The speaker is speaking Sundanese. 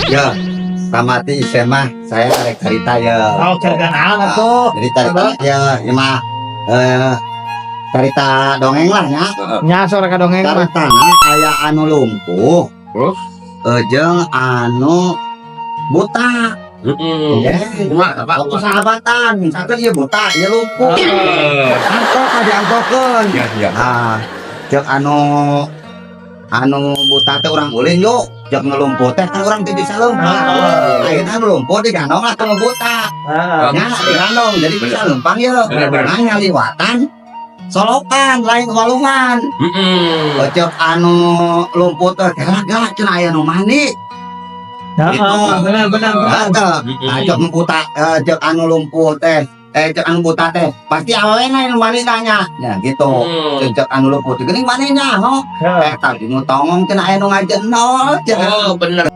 Ya, tamati isen mah saya rek cerita ya. Oh, cerita naon atuh? Jadi cerita ya, ieu mah cerita dongeng lah nya. Nya sore ka dongeng mah. Caritana aya anu lumpuh. Terus? Jeung anu buta. Heeh. Ya, Kumaha, Pak? waktu sahabatan, misalkan ieu buta, ieu lumpuh. Angkot diangkokeun. Ya, ya. Nah, ceuk anu anu buta teh, "Urang ulin yuk." Ceuk nu lumpuh teh, "Kan urang teu bisa leumpang." Akhirnya nu lumpuh digandong lah ku nu buta. Nya digandong, jadi bisa leumpang ye. Bener, bener. Nah, ngaliwatan solokan, lain walungan. Ceuk anu lumpuh teh, "Galak galak, cenah aya nu mandi." Gitu. Benar benar benar. Nah, nah, ceuk nu buta, ceuk anu lumpuh teh, ceuk anu buta teh, "Pasti awewena nu mandi nanya." Ya gitu. Ceuk anu lumpuh teh, "Geuning manehna ho." Heeh. Eh, tadi nu tongong cenah aya nu ngajenol cenah. Oh, bener.